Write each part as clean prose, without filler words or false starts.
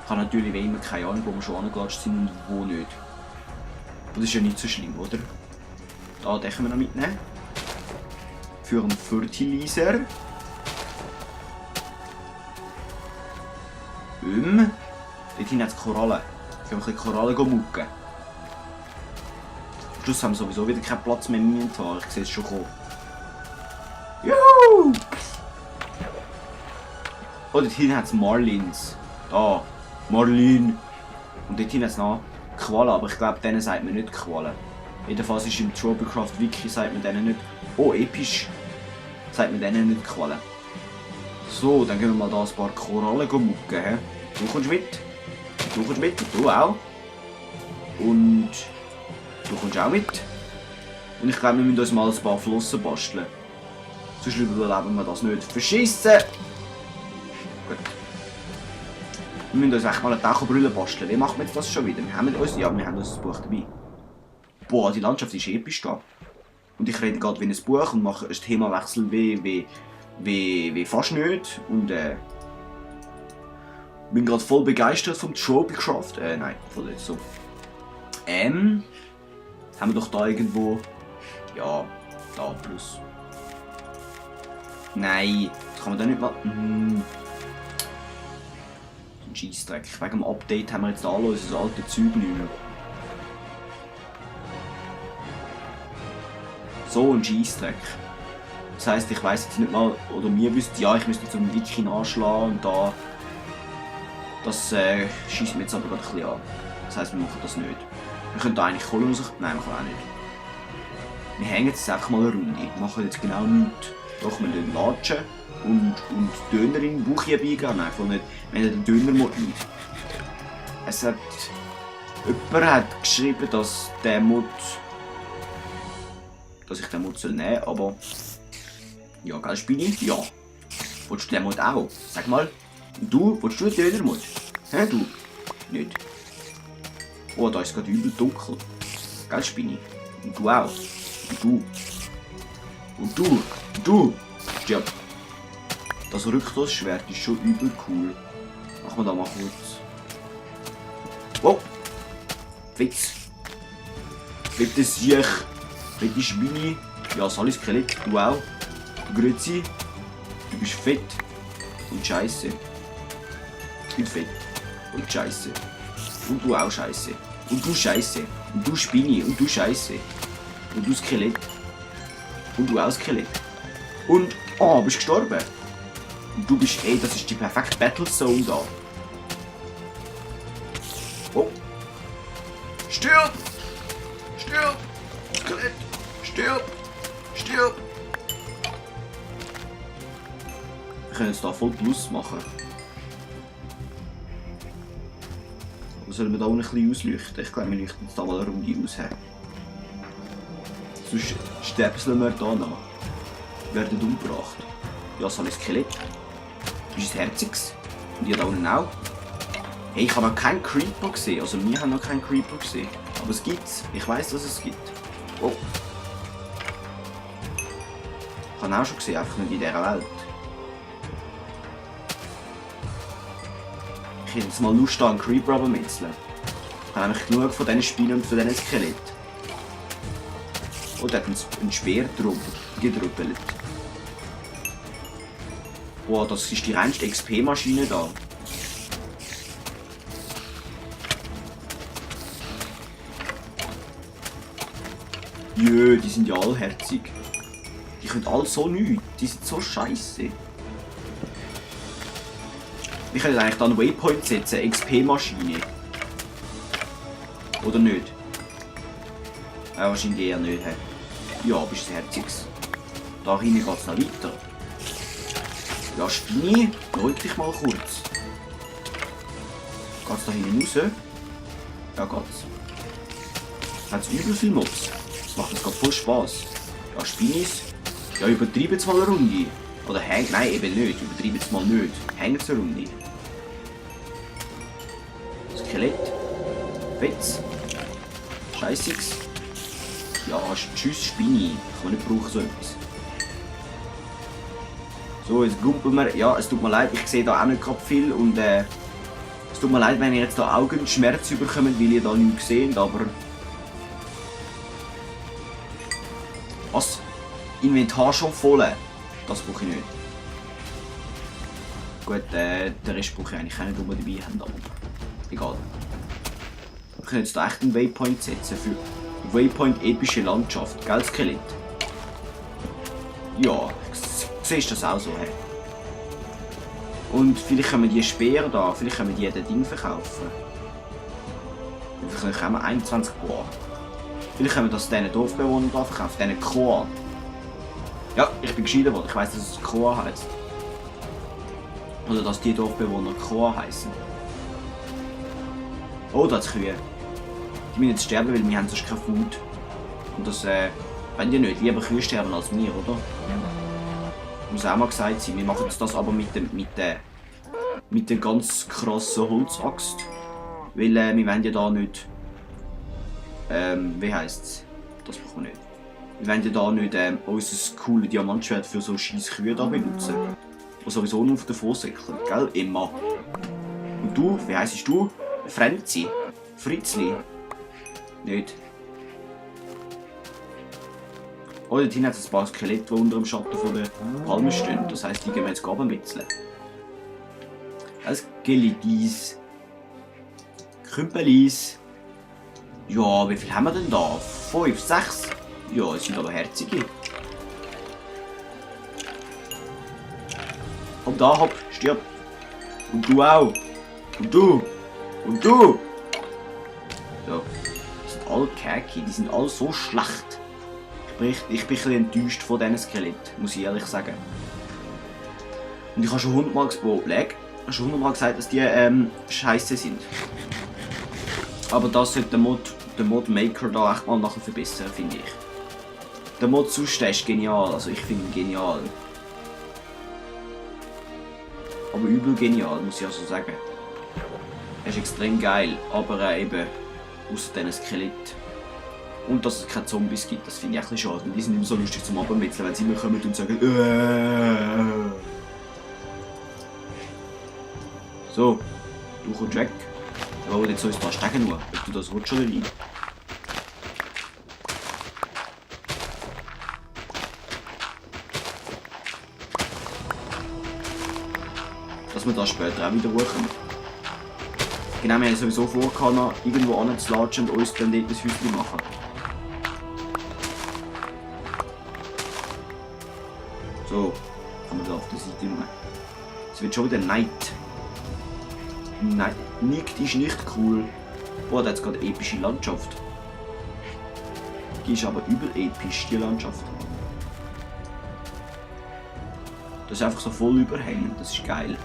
Ich habe natürlich wie immer keine Ahnung, wo wir schon angelatscht sind und wo nicht. Aber das ist ja nicht so schlimm, oder? Da, den können wir noch mitnehmen. Für einen Fertilizer. Dort hinten hat es Korallen. Ich kann ein bisschen Korallen mucken. Am Schluss haben wir sowieso wieder keinen Platz mehr im Inventar. Ich sehe es schon kommen. Juhu! Oh, dort hinten hat es Marlins. Da, Marlin. Und dort hinten hat es noch Qualen, aber ich glaube, denen sagt man nicht Qualen. Jedenfalls ist im Tropicraft Wiki sagt man denen nicht. Oh, episch! Sagt man denen nicht Qualen. So, dann gehen wir mal da ein paar Korallen mucken. He? Du kommst mit. Du kommst mit. Und du auch. Und du kommst auch mit. Und ich glaube, wir müssen uns mal ein paar Flossen basteln. Sonst überleben wir das nicht. Verschissen! Gut. Wir müssen uns echt mal eine Taucherbrille basteln. Wie machen wir jetzt das schon wieder? Wir haben uns das Buch dabei. Boah, die Landschaft ist episch da. Und ich rede gerade wie ein Buch und mache einen Themawechsel wie fast nicht. Und bin gerade voll begeistert vom Tropicraft. Nein, voll nicht so. Haben wir doch da irgendwo. Ja, da plus. Nein, das kann man da nicht mal. Ein Scheissdreck. Wegen dem Update haben wir jetzt alle unser alte Zeug nicht mehr. So ein Scheissdreck. Das heisst, ich weiss jetzt nicht mal, oder mir wüsste, ja, ich müsste zum Wiki nachschlagen und da. Das schießt mir jetzt aber gerade ein bisschen an. Das heisst, wir machen das nicht. Wir können da eigentlich Kohle raus. Nein, wir können auch nicht. Wir hängen jetzt einfach mal eine Runde. Wir machen jetzt genau nichts. Doch, wir latschen und Döner in den Bauch eingeben. Nein, voll nicht. Wir haben den Dönermod nicht. Jemand hat geschrieben, dass der Mod. Dass ich den Mod nehmen soll, aber. Ja, gell, Spini? Ja. Willst du den Mod auch? Sag mal. Du? Willst du den Dönermod? Hä, du? Nicht. Oh, da ist gerade übel dunkel. Gell, Spini? Und du auch. Und du. Und du. Und du. Ja. Das Rückstoßschwert ist schon übel cool. Machen wir da mal kurz. Wow. Witz. Bitte Siech. Bitte Schweine. Ja, Sally Skelett. Du auch. Grüezi. Du bist fett. Und scheiße. Ich bin fett. Und scheiße. Und du auch scheiße. Und du scheiße. Und du Spinni. Und du scheiße. Und du Skelett. Und du auch Skelett. Und, oh, bist gestorben. Und du bist, ey, das ist die perfekte Battlezone da. Oh. Stirb! Stirb! Skelett! Stirb! Stirb! Wir können jetzt da voll Plus machen. Oder sollen wir da unten ein bisschen ausleuchten? Ich glaube, wir leuchten jetzt da mal eine Runde aus. Sonst sterben wir da noch. Werden umgebracht. Ja, so ein Skelett. Du bist ein Herziges. Und ihr da unten auch. Hey, ich habe noch keinen Creeper gesehen. Also wir haben noch keinen Creeper gesehen. Aber es gibt's. Ich weiss, dass es gibt. Oh. Ich habe ihn auch schon gesehen, einfach nicht in dieser Welt. Ich hätte jetzt mal Lust an Creeper abmetzeln. Ich habe nämlich genug von diesen Spinnen und von diesen Skeletten. Oh, der hat einen Speer gedrückelt. Boah, das ist die reinste XP-Maschine da. Jö, die sind ja allherzig. Die können alle so nichts. Die sind so scheiße. Wir können eigentlich da einen Waypoint setzen, XP-Maschine. Oder nicht? Ja, wahrscheinlich eher nicht. He? Ja, bist du herziges. Da hinten geht es noch weiter. Ja, Spinni, beruhig dich mal kurz. Geht's da hinten raus? Ja, geht's. Hat es übel viel Mobs. Das macht uns gerade voll Spaß. Ja, Spinnis. Ja, übertreiben jetzt mal eine Runde. Oder hängt. Nein, eben nicht. Übertreiben jetzt mal nicht. Hängt eine Runde. Skelett. Wetz. Scheißiges. Ja, tschüss Spinni. Kann man nicht brauchen, so etwas. So, jetzt grumpeln wir. Ja, es tut mir leid, ich sehe da auch nicht gerade viel und es Es tut mir leid, wenn ihr jetzt da Augenschmerz bekommt, weil ihr da nichts seht, aber... Was? Inventar schon voll? Das brauche ich nicht. Gut, den Rest brauche ich eigentlich auch nicht, den wir dabei haben, aber... Egal. Wir können jetzt da echt einen Waypoint setzen für Waypoint epische Landschaft, gell Skelett? Ja, siehst du das auch so, hey? Und vielleicht können wir die Speer da, vielleicht können wir die Ding verkaufen. Vielleicht können wir 21 Boah. Vielleicht können wir das diesen Dorfbewohnern da verkaufen, diesen Kroa. Ja, ich bin geschieden worden, ich weiss, dass es Kroa heisst. Oder dass die Dorfbewohner Kroa heißen. Oh, da hat Kühe. Die müssen jetzt sterben, weil wir haben sonst kein Food. Und das, wenn die nicht, lieber Kühe sterben als wir, oder? Muss auch mal gesagt sein. Wir machen jetzt das aber mit der ganz krassen Holzaxt. Weil wir wollen ja da nicht... wie heisst's? Das brauchen wir nicht. Wir wollen ja da nicht unser cooles Diamantschwert für so scheiß Kühe da benutzen. Die sowieso nur auf den Vorsäckeln, gell? Immer. Und du, wie heisst du? Frenzi? Fritzli? Nicht. Oh, dort hinten hat es ein paar Skelette, die unter dem Schatten von der Palme stehen. Das heisst, die gehen wir jetzt mitzeln. Das Gelidis. Krümpelis. Ja, wie viel haben wir denn da? 5, 6? Ja, es sind aber herzige. Komm da, hopp, stirb. Und du auch. Und du. Und du. So. Die sind alle kacke, die sind alle so schlecht. Ich bin ein bisschen enttäuscht von diesen Skelett, muss ich ehrlich sagen. Und ich habe schon 100 Mal gesagt, dass die scheiße sind. Aber das sollte der Mod-Maker da echt mal nachher verbessern, finde ich. Der Mod sonst ist genial, also ich finde ihn genial. Aber übel genial, muss ich also sagen. Er ist extrem geil, aber eben aus diesen Skelett. Und dass es keine Zombies gibt, das finde ich ein bisschen schade, weil die sind immer so lustig zum Abmetzeln, wenn sie immer kommen und sagen So, du kommst weg. Aber jetzt so ein paar Stecken nur, ob du das willst oder nicht. Dass wir da später auch wieder hochkommen. Genau, wir haben sowieso vor, noch irgendwo anzulatschen und uns dann dort ein Häuschen machen. So, kommen wir da auf der Seite rum. Es wird schon wieder Night. Nein, Night ist nicht cool. Boah, da hat es gerade epische Landschaft. Die ist aber übel episch, die Landschaft. Das ist einfach so voll überhängend, das ist geil.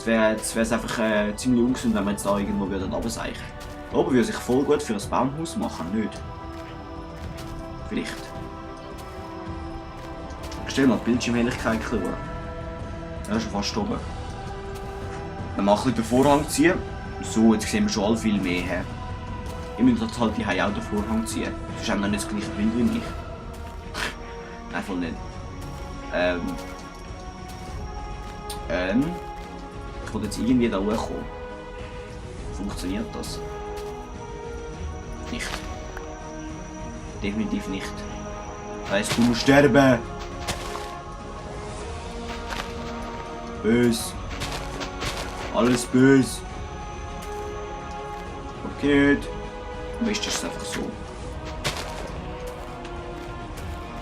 Jetzt wäre es einfach ziemlich ungesund, wenn wir jetzt da irgendwo runterseichen. Da oben würde sich voll gut für ein Baumhaus machen, nicht? Vielleicht. Ich stelle mal die Bildschirmhelligkeit ein bisschen hoch. Ja, schon fast oben. Dann mache ich den Vorhang ziehen. So, jetzt sehen wir schon all viel mehr. He. Ich muss jetzt halt die auch den Vorhang ziehen. Sonst haben wir nicht das gleiche Bild wie ich. Nein, voll nicht. Ich will jetzt irgendwie da hochkommen. Funktioniert das? Nicht. Definitiv nicht. Das heisst, du musst sterben! Böse. Alles böse. Okay, nicht. Am besten ist es einfach so.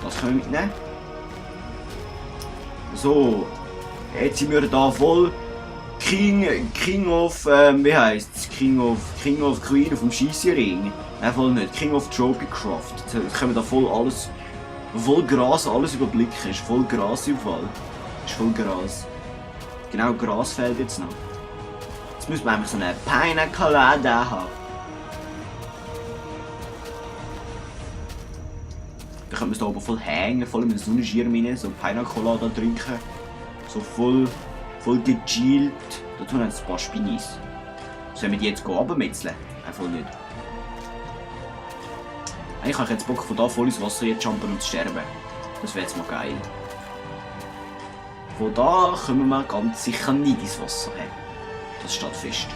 Das können wir mitnehmen. So. Jetzt sind wir da voll. King of, wie heisst's? King of Queen auf dem Scheissering. Nein, voll nicht. King of Tropicraft. Jetzt können wir da voll alles, voll Gras, alles überblicken. Ist voll Gras überall. Ist voll Gras. Genau, Gras fehlt jetzt noch. Jetzt müssen wir einfach so eine Pina Colada haben. Dann können wir es da oben voll hängen, voll in den Sonnenschirm rein, so Pina Colada trinken. So voll gechillt. Dazu haben wir ein paar Spinis. Sollen wir die jetzt runtermetzeln? Einfach nicht. Eigentlich habe ich jetzt Bock von da voll ins Wasser jetzt jumpen und zu sterben. Das wäre jetzt mal geil. Von da kommen wir ganz sicher nicht ins Wasser. Das steht fest.